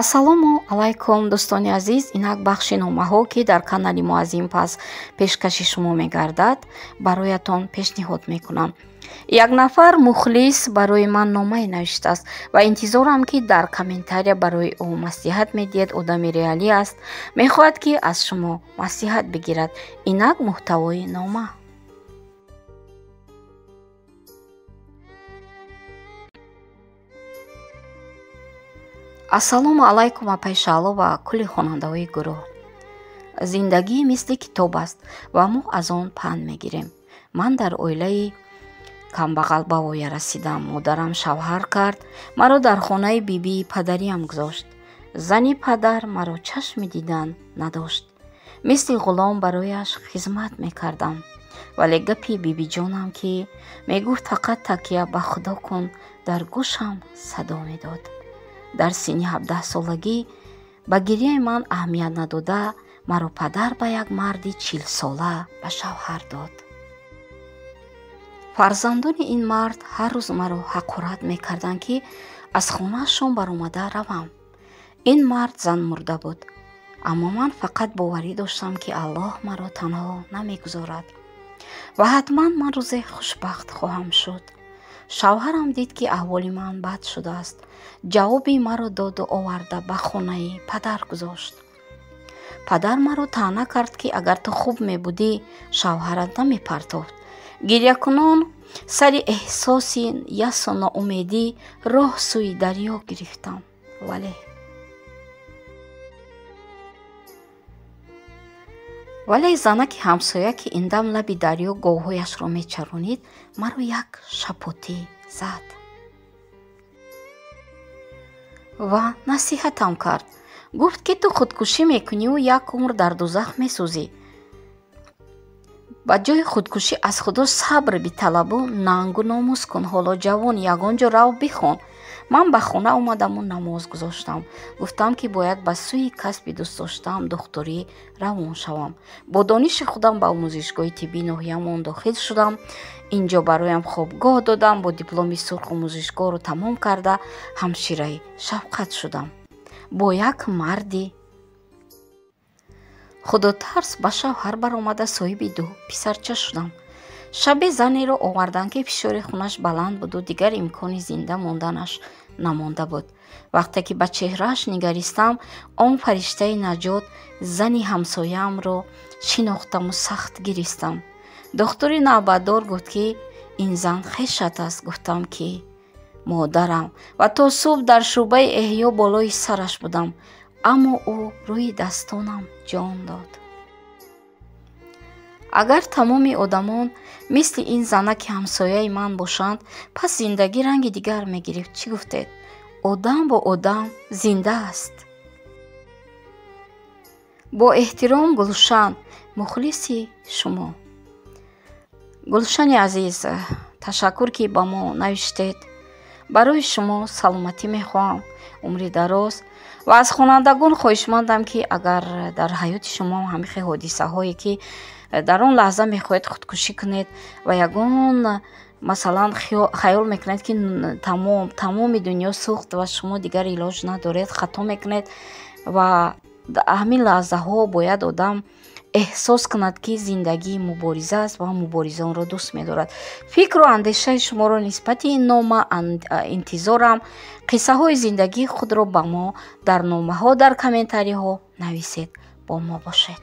Ассалому алайкум, дӯстони азиз. Инак бахши номаҳо, ки дар канали мо аз ин пас пешкаши шумо мегардад, бароятон пешниҳод мекунам. Як нафар мухлис барои ман номае навиштааст ва интизорам, ки дар комментария барои ӯ маслиҳат медиҳед. Одами реалӣ аст, мехоҳад, ки аз шумо маслиҳат бигирад. Инак муҳтавои нома. Ассалому алайкум, апай Шаъло ва кулли хонандаҳои гурӯҳ. Зиндагӣ мисли китоб аст ва мо аз он панд мегирем. Ман дар оилаи камбағал ба воя расидам. Модарам шавҳар кард, маро дар хонаи бибии падариам гузошт. Зани падар маро чашми дидан надошт. Мисли ғулом барояш хизмат мекардам. Вале гапи бибиҷонам, ки мегуфт фақат такя ба Худо кун, дар гӯшам садо медод. Дар синни 17-солагӣ ба гирияи ман аҳамият надода, маро падар ба як марди 40-сола ба шавҳар дод. Фарзандони ин мард ҳар рӯз маро ҳақорат мекарданд, ки аз хонаашон баромада равам. Ин мард зан мурда буд, аммо ман фақат боварӣ доштам, ки Аллоҳ маро танҳо намегузорад ва ҳатман ман рӯзе хушбахт хоҳам шуд. Шавҳарам дид, ки аҳволи ман бад шудааст. Ҷавоби маро доду оварда ба хонаи падар гузошт. Падар маро таъна кард, ки агар ту хуб мебудӣ, шавҳарат намепартофт. Гирякунон сари эҳсоси ясу ноумедӣ роҳ сӯи дарё гирифтам. Вале занаки ҳамсоя, ки ин дам лаби дарё говҳояшро мечаронид, маро як шапотӣ зад ва насиҳатам кард. Гуфт, ки ту худкушӣ мекуниву як умр дар дузах месӯзӣ. Ба ҷои худкушӣ аз Худо сабр биталабу нангу номус кун. Ҳоло ҷавон, ягон ҷо рав, бихон. Ман ба хона омадаму намоз гузоштам. Гуфтам, ки бояд ба сӯи касби дӯстдоштаам, духтурӣ, равон шавам. Бо дониши худам ба омӯзишгоҳи тиббии ноҳиямон дохил шудам. Инҷо бароям хобгоҳ додам. Бо дипломи сурх омӯзишгоҳро тамом карда, ҳамшираи шафқат шудам. Бо як марди худотарс ба шавҳар баромада, соҳиби ду писарча шудам. Шабе занеро оварданд, ки фишори хунаш баланд буду дигар имкони зинда монданаш намонда буд. Вақте ки ба чеҳрааш нигаристам, он фариштаи наҷот, зани ҳамсояамро шинохтаму сахт гиристам. Духтури навбатдор гуфт, ки ин зан хешат аст. Гуфтам, ки модарам, ва то субҳ дар шӯъбаи эҳё болои сараш будам, аммо ӯ рӯи дастонам ҷон дод. Агар тамоми одамон мисли ин занаки ҳамсояи ман бошанд, пас зиндагӣ ранги дигар мегирифт. Чӣ гуфтед? Одам бо одам зинда аст. Бо эҳтиром, Гулшан, мухлиси шумо. Гулшани азиз, ташаккур, ки ба мо навиштед. Барои шумо саломатӣ мехоҳам, умри дароз, ва аз хонандагон хоҳишмандам, ки агар дар ҳаёти шумо ҳамин хел ҳодисаҳое, ки дар он лаҳза мехоҳед худкушӣ кунед ва ягон, масалан, хаёл мекунед, ки тамоми дунё сӯхт ва шумо дигар илоҷ надоред, хато мекунед. Ва ҳамин лаҳзаҳо бояд одам эҳсос кунад, ки зиндагӣ мубориза аст ва муборизонро дӯст медорад. Фикру андешаи шуморо нисбати ин нома интизорам. Қиссаҳои зиндагии худро ба мо дар номаҳо, дар комментариҳо нависед. Бо мо бошед.